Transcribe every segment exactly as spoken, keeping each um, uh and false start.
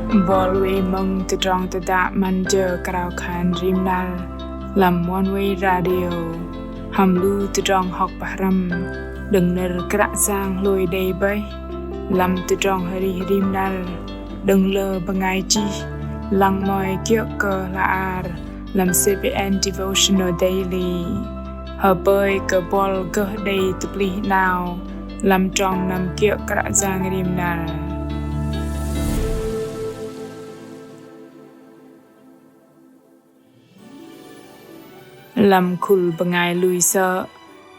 Bol wei mơ̆ng tơdrong tơdă 'măn jơ krao khan rim năr lăm Oneway Radio hăm lu tơdrong hŏk pơhrăm đơ̆ng nơ̆r Kră Yang hlôi đei bơih lăm tơdrong arih rim năr đơ̆ng lơ bơngai chih lăng mơ̆i kiơ̆ kơ hla ar lăm C B N Devotional Daily. Hơpơi kơ bol gơh đei tơplih 'nao lăm trong năm kiơ̆ Kră Yang rim năr. Lăm khul bơngai lui sơ̆,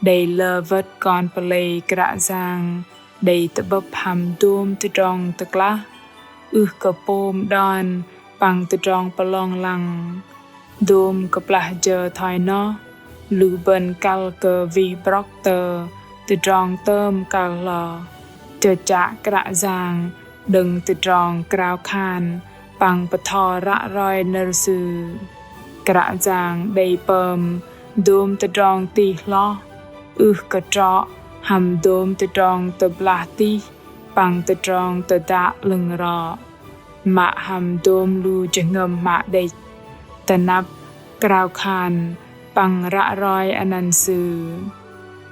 đei lơ wơ̆t kon pơlei Kră Yang đei tơ'bơ̆p hăm dôm tơdrong tơklah, ưh kơ pôm đon păng tơdrong pơlong lăng. Dôm kơplah jơ thoi noh, lu bơ̆n kăl kơ wih brŏk tơ tơdrong tơm kăl hloh. Chơchă Kră Yang đơ̆ng tơdrong krao khan păng pơtho ră roi nơ̆r Sư. Kră Yang đei pơm dôm tơdrong tih hloh, ưh kơ trŏ hăm dôm tơdrong tơblah tih păng tơdrong tơdă 'lơ̆ng rŏ. Mă hăm dôm lu jơhngơ̆m mă đĕch, tơnăp krao khan păng ră roi anăn Sư.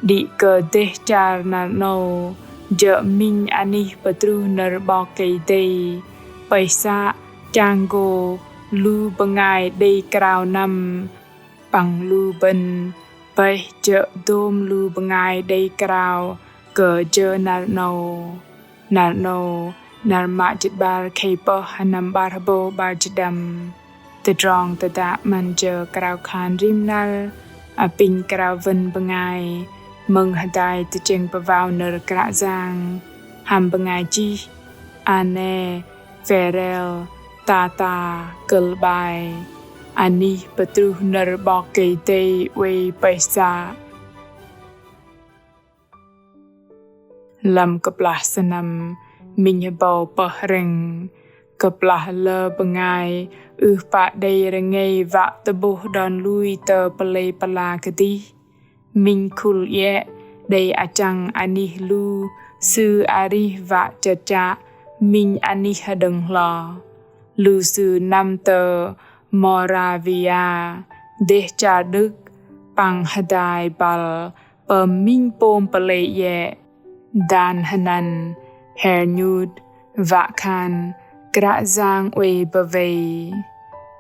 Đĭ kơ dêh char năr 'nâu jơ̆ minh anih pơtruh nơ̆r 'Bok Kei-Dei pơih să chang gô lu bơngai đei krao năm păng lu bơ̆n pơih jơ̆ dôm lu bơngai đei krao kơ jơ năr 'nâu. Năr 'nâu, năr mă jĭt 'bar khei pơh, hơnăm 'bar hơbâu 'bar jĭt đăm. Tơdrong tơdă 'măn jơ krao khan rim năr apinh krao wơ̆n bơngai mơ̆ng hơdai tơchĕng pơwao nơ̆r Kră Yang hăm bơngai chih Anne Ferrell Tata, kơ̆l 'bai: Anih pơtruh nơ̆r 'Bok Kei-Dei oei pơih să. Lăm kơplah sơnăm minh hơbâu pơh rĕng, kơplah lơ bơngai ưh pă đei rơngei wă tơ'bôh đon lui tơ pơlei pơla kơdih, minh khul iĕ đei achăng anih lu sư arih wă chơchă minh anih hơđơ̆ng hloh. Lu sư năm tơ Moravia, dêh char Đức, păng hơdai băl pơm minh pôm pơlei iĕ. Dan hơnăn Herrnhut wă khan Kră Yang oei bơwei.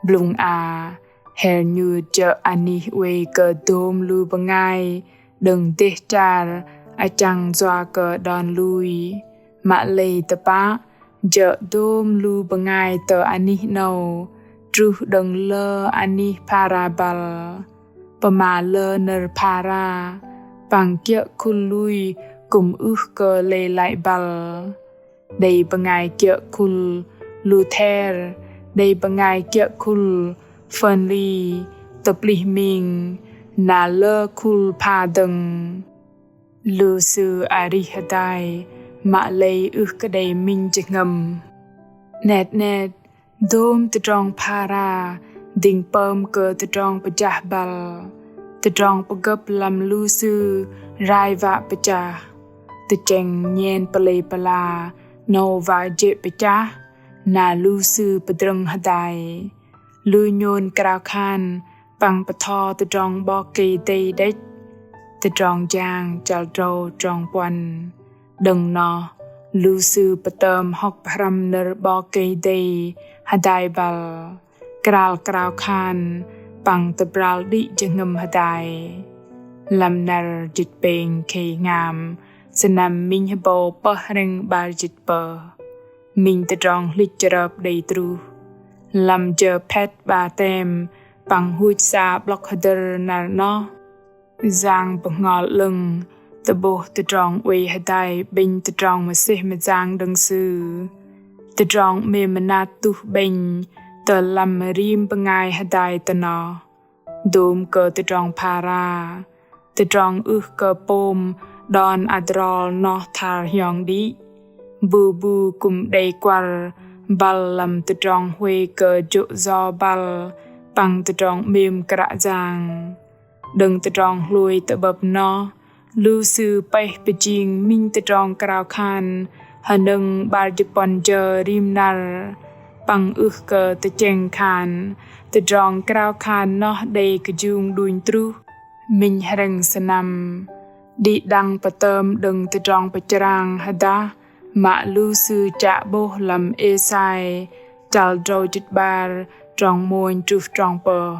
Blŭng a, Herrnhut jơ̆ anih oei kơ dôm lu bơngai đơ̆ng dêh char achăng yua kơ đon lui. Mă lei tơpă, jơ̆ dôm lu bơngai tơ anih 'nâu truh đơ̆ng lơ anih phara băl. Pơma lơ nơ̆r phara păng kiơ̆ khul lui kư̆m ưh kơ lei lăi băl. Đei bơngai kiơ̆ khul Luther, đei bơngai kiơ̆ khul Zwingli, tơplih ming na lơ khul pha dơ̆ng. Lu sư arih hơdai mă lei ưh kơ đei minh jơhngơ̆m. 'Net 'net, dôm tơdrong phara dĭng pơm kơ tơdrong pơchah băl. Tơdrong pơgơ̆p lăm lu sư rai wă pơchah. Tơchĕng nhen pơlei pơla 'nâu wă jê̆ pơchah, na lu sư pơdrơ̆ng hơdai. Lu nhôn krao khan păng pơtho tơdrong 'Bok Kei-Dei đĕch. Tơdrong Jang chăl tơdrâu trong puăn. Đơ̆ng noh, lu sư pơtơm hŏk pơhrăm nơ̆r 'Bok Kei-Dei hơdai băl, krao krao khan păng tơbral đĭ jơhngơ̆m hơdai. Lăm năr jĭt pêng khei hngam, sơnăm minh hơbâu pơh hrĕng 'bar jĭt pơh, minh tơdrong hlĭch chrơp đei truh. Lăm jơ phĕt 'batem păng huch sa 'blŏk hơdơ̆r năr noh, Yang Bơhngol 'Lơ̆ng tơ'bôh tơdrong oei hơdai 'bĕnh tơdrong mơsêh mơyang đơ̆ng Sư. Tơdrong 'mêm mơnat tuh 'bĕnh tơ lăm rim bơngai hơdai tơ noh. Dôm kơ tơdrong phara, tơdrong ưh kơ pôm đon adrol noh thar hiong đĭ. Bu bu kư̆m đei kuăr băl lăm tơdrong huay kơ jô̆ yo băl păng tơdrong 'mêm Kră Yang. Đơ̆ng tơdrong hlôi tơ'bơ̆p noh, lu sư pơih pơjing minh tơdrong krao khan hơnơ̆ng 'bar jĭt puăn jơ rim năr, păng ưh kơ tơchĕng khan tơdrong krao khan noh đei kơjung đunh truh minh hrĕng sơnăm. Đĭ đăng pơtơm đơ̆ng tơdrong pơchrang hơdah mă lu sư chă 'bôh lăm Êsai chăl drâu jĭt 'bar trong mônh truh trong pơh.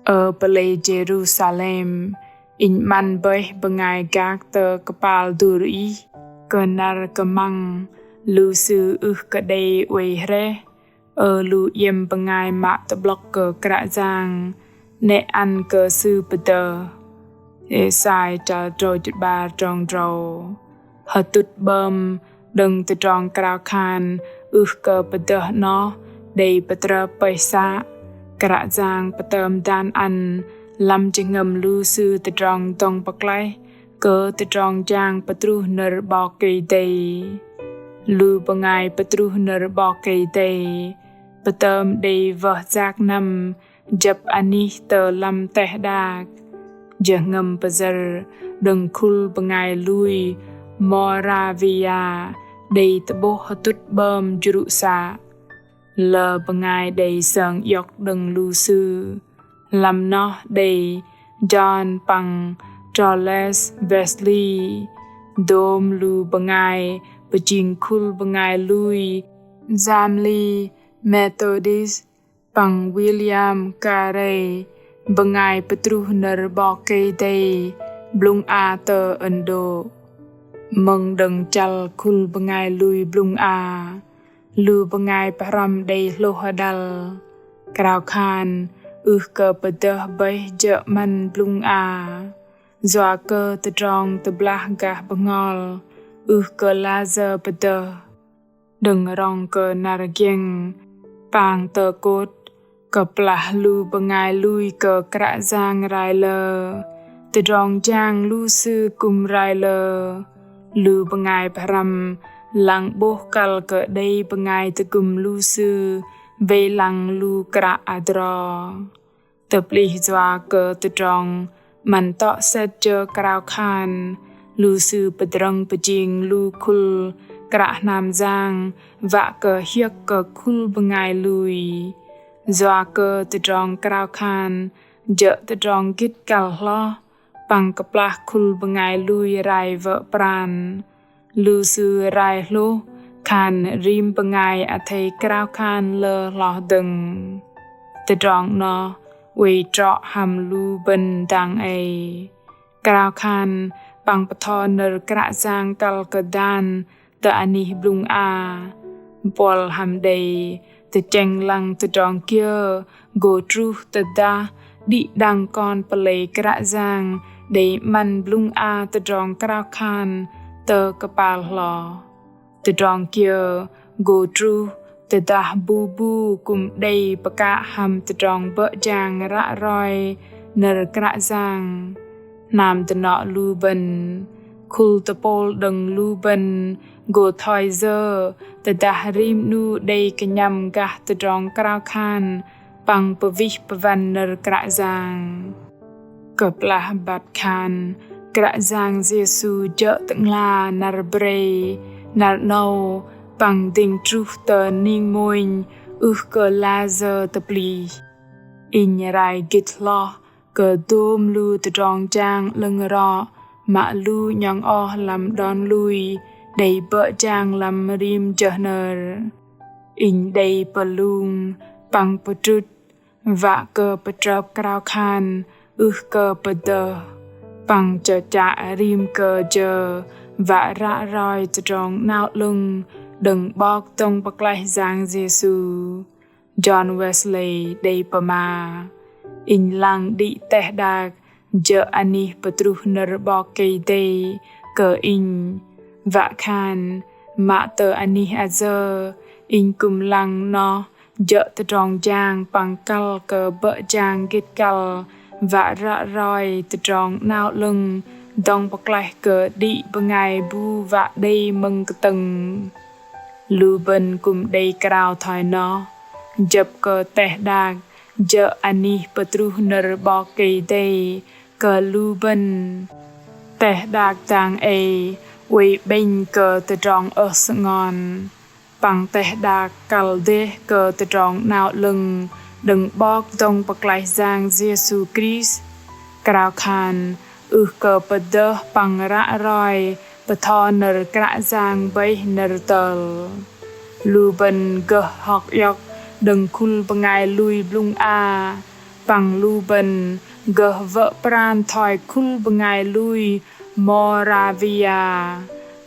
Ơ pơlei Jêrusalem, inh 'măn bơih bơngai gak tơ kơpal dur ih, kơ năr kơmăng lu sư ưh kơ đei oei hrĕh. Ơ lu iĕm bơngai mă tơ'blŏk kơ Kră Yang, 'nĕ ăn kơ Sư pơdơh. Êsai chăl drâu jĭt 'bar trong drâu. Hơtŭt 'bơm đơ̆ng tơdrong krao khan ưh kơ pơdơh noh đei pơtrơp pơih să, Kră Yang pơtơm dan ăn lăm jơhngơ̆m lu sư tơdrong dŏng pơklaih kơ tơdrong jang pơtruh nơ̆r 'Bok Kei-Dei. Lu bơngai pơtruh nơ̆r 'Bok Kei-Dei pơtơm đei wơh yak năm jơ̆p anih tơ lăm teh đak. Jơhngơ̆m pơyơ̆r đơ̆ng khul bơngai lui Moravia đei tơ'bôh hơtŭt 'bơm jrŭ să. Lơ bơngai đei sơng iŏk đơ̆ng lu sư. Lăm noh đei John păng Charles Wesley, dôm lu bơngai pơjing khul bơngai lui Zamli Methodist păng William Carey, bơngai pơtruh nơ̆r 'Bok Kei-Dei blŭng a tơ Ấn Độ. Mơ̆ng đơ̆ng chăl khul bơngai lui blŭng a, lu bơngai pơhrăm đei hlôh hơdăl. Krao khan ưh kơ pơdơh bơih jơ̆ 'măn blŭng a. Yua kơ tơdrong tơblah gah bơhngol ưh kơ layơ pơdơh. Đơ̆ng rŏng kơ năr giĕng pang tơ kôt, kơplah lu bơngai lui kơ Kră Yang rai lơ, tơdrong jang lu sư kư̆m rai lơ. Lu bơngai pơhrăm lăng 'bôh kăl kơ đei bơngai tơgŭm lu sư wei lăng lu kră adro. Tơplih yua kơ tơdrong 'măn tŏ sĕt jơ krao khan, lu sư pơdrơ̆ng pơjing lu khul kră hnam yang wă kơ hiơ̆k kơ khul bơngai lui. Yua kơ tơdrong krao khan jơ̆ tơdrong gĭt kăl hloh, păng kơplah khul bơngai lui rai wơ̆ pran, lu sư rai hlôh khan rim bơngai athei krao khan lơ hloh dơ̆ng. Tơdrong noh oei trŏ hăm lu bơ̆n dang ei. Krao khan păng pơtho nơ̆r Kră Yang kăl kơ dan tơ anih blŭng a. Buăl hăm đei tơchĕng lăng tơdrong kiơ gô truh tơdah đĭ đăng kon pơlei Kră Yang đei 'măn blŭng a tơdrong krao khan tơ kơpal hloh. Tơdrong kiơ gô truh tơdah bu bu kư̆m đei pơkă hăm tơdrong bơ̆ jang ră roi nơ̆r Kră Yang. Hnam dơnŏ lu bơ̆n, khul tơpôl đơ̆ng lu bơ̆n gô thoi yơ tơdah rim 'nu đei kơnhăm gah tơdrong krao khan păng pơwih pơwăn nơ̆r Kră Yang. Kơplah băt khan Kră Yang Yêsu jơ̆ Tơ'ngla năr brei, năr 'nâu păng dĭng truh tơ ning mônh ưh kơ layơ tơplih. Inh rai gĭt hloh kơ dôm lu tơdrong jang 'lơ̆ng rŏ mă lu 'nhŏng oh lăm đon lui đei bơ̆ jang lăm rim jơhnơr. Inh đei pơlung păng pơdrŭt wă kơ pơtrơp krao khan ưh kơ pơdơh, păng chơchă rim kơ jơ wă ră roi tơdrong 'nao 'lơ̆ng đơ̆ng 'Bok dŏng pơklaih Yang Yêsu. John Wesley đei pơma: Inh lăng đĭ teh đak jơ̆ anih pơtruh nơ̆r 'Bok Kei-Dei kơ inh, wă khan mă tơ anih ayơ inh kư̆m lăng noh jơ̆ tơdrong jang păng kăl kơ bơ̆ jang gĭt kăl wă ră roi tơdrong 'nao 'lơ̆ng dŏng pơklaih kơ đĭ bơngai bu wă đei mơ̆ng kơtơ̆ng. Lu bơ̆n kư̆m đei krao thoi noh, jơ̆p kơ teh đak jơ̆ anih pơtruh nơ̆r 'Bok Kei-Dei kơ lu bơ̆n. Teh đak dang ei oei 'bĕnh kơ tơdrong ơh sơngon. păng teh đak kăl dêh kơ tơdrong 'nao 'lơ̆ng đơ̆ng 'Bok dŏng pơklaih Yang Yêsu Krist, krao khan ưh kơ pơdơh păng ră roi bơtho nơ̆r Kră Yang bơih nơ̆r tơl. Lu bơ̆n gơh hŏk iŏk đơ̆ng khul bơngai lui blŭng a, păng lu bơ̆n gơh wơ̆ pran thoi khul bơngai lui Moravia.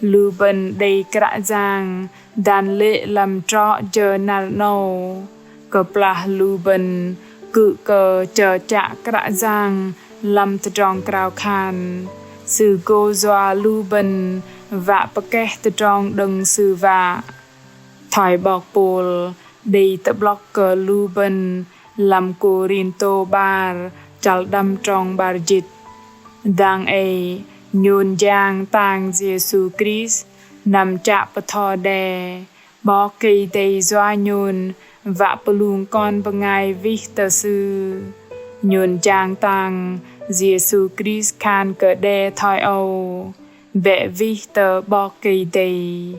Lu bơ̆n đei Kră Yang dan lê̆ lăm trŏ jơ năr 'nâu. Kơplah lu bơ̆n kư̆m kơ chơchă Kră Yang lăm tơdrong krao khan, Sư gô yua lu bơ̆n wă pơkeh tơdrong đơ̆ng Sư wă. Thoi 'bok Pôl đei tơ'blŏk kơ lu bơ̆n lăm Kôrintô 'bar chăl đăm trong 'bar jĭt. Dang ei nhôn jang tang Yêsu Krist năm chă bơtho đe, 'Bok Kei-Dei yua nhôn wă pơlung kon bơngai wih tơ Sư. Nhôn jang tang Yêsu Krist khan kơ đe thoi âu: Bĕ wih tơ 'Bok Kei-Dei.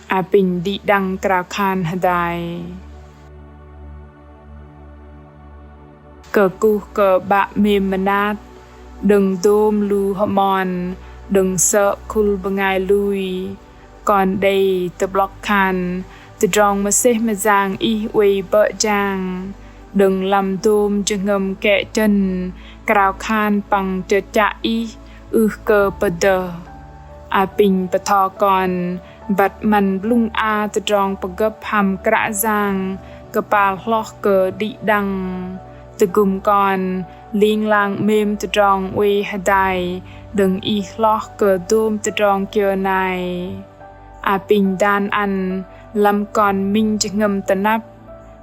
Apinh đĭ đăng krao khan hơdai. Kơkuh kơ 'Bă 'mêm mơnat, đơ̆ng dôm lu hơmon đơ̆ng sơ̆ khul bơngai lui. Kon đei tơ'blŏk khan tơdrong mơsêh mơyang Ih oei bơ̆ jang, đơ̆ng lăm dôm jơhngơ̆m kĕ chơ̆n krao khan păng chơchă Ih ưh kơ pơdơh. Apinh bơtho kon băt 'măn blŭng a tơdrong pơgơ̆p hăm Kră Yang kơpal hloh kơ đĭ đăng. Tơgŭm kon ling lang 'mêm tơdrong oei hơdai đơ̆ng Ih hloh kơ dôm tơdrong kiơ nai. Apinh dan ăn lăm kon minh jơhngơ̆m tơnăp,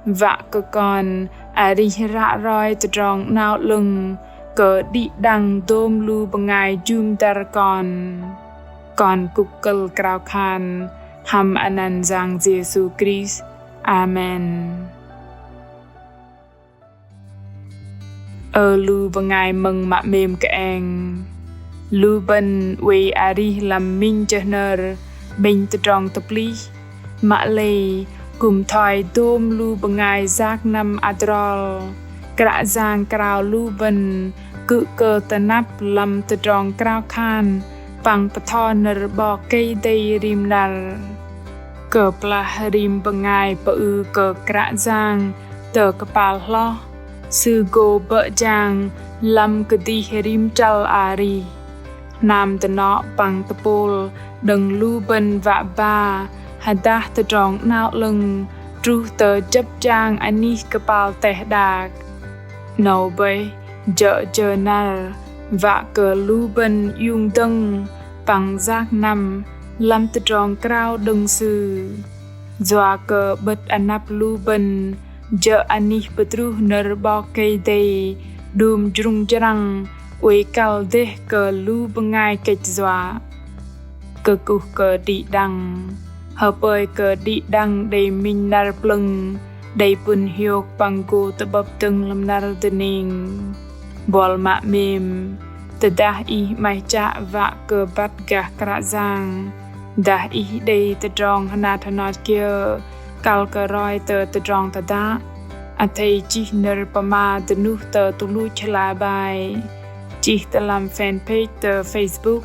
wă kơ kon arih ră roi tơdrong 'nao 'lơ̆ng kơ đĭ đăng dôm lu bơngai jŭm dăr kon. Kon kŭk kơ̆l krao khan hăm anăn Yang Yêsu Krist. Amen. Ơ lu bơngai mơ̆ng mă 'mêm kơeng. Lu bơ̆n oei arih lăm minh jơ hnơr 'bĕnh tơdrong tơplih. Mă lei kư̆m thoi dôm lu bơngai yak năm adrol, Kră Yang krao lu bơ̆n kư̆m kơ tơnăp lăm tơdrong krao khan păng bơtho nơ̆r 'Bok Kei-Dei rim năr. Kơplah rim bơngai pơư kơ Kră Yang tơ kơpal hloh, Sư gô bơ̆ jang lăm kơdih rim chăl arih. Hnam dơnŏ păng tơpôl đơ̆ng lu bơ̆n wă ba hơdah tơdrong 'nao 'lơ̆ng truh tơ jơ̆p jang anih kơpal teh đak. 'Nâu bơih jơ̆ jơ năr wă kơ lu bơ̆n iung dơ̆ng păng yak năm lăm tơdrong krao đơ̆ng Sư. Yua kơ 'bơ̆t anăp lu bơ̆n jơ̆ anih pơtruh nơ̆r 'Bok Kei-Dei đum jrŭng jrăng oei kăl dêh kơ lu bơngai kĕch yua. Kơkuh kơ đĭ đăng. Hơpơi kơ đĭ đăng đei minh năr plơ̆ng, đei pŭn hiôk păng gô tơ'bơ̆p dơ̆ng lăm năr dơning. Buăl mă 'mêm, tơdah ih 'maih chă wă kơ băt gah Kră Yang, dah ih đei tơdrong hơnat hơnot kiơ kăl kơ roi tơ tơdrong tơdă, athei chih nơ̆r pơma dơnuh tơ tơluch hla bơar, chih tơ lăm fanpage tơ Facebook,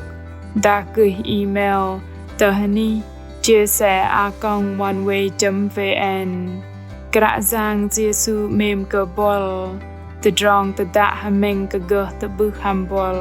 dah gơih email tơ hơnih chia sẻ a còng oneway chấm vn. Kră Yang Yêsu 'mêm kơ buăl. Tơdrong tơdă hơmĕng kơ gơh tơ'bưh hăm buăl.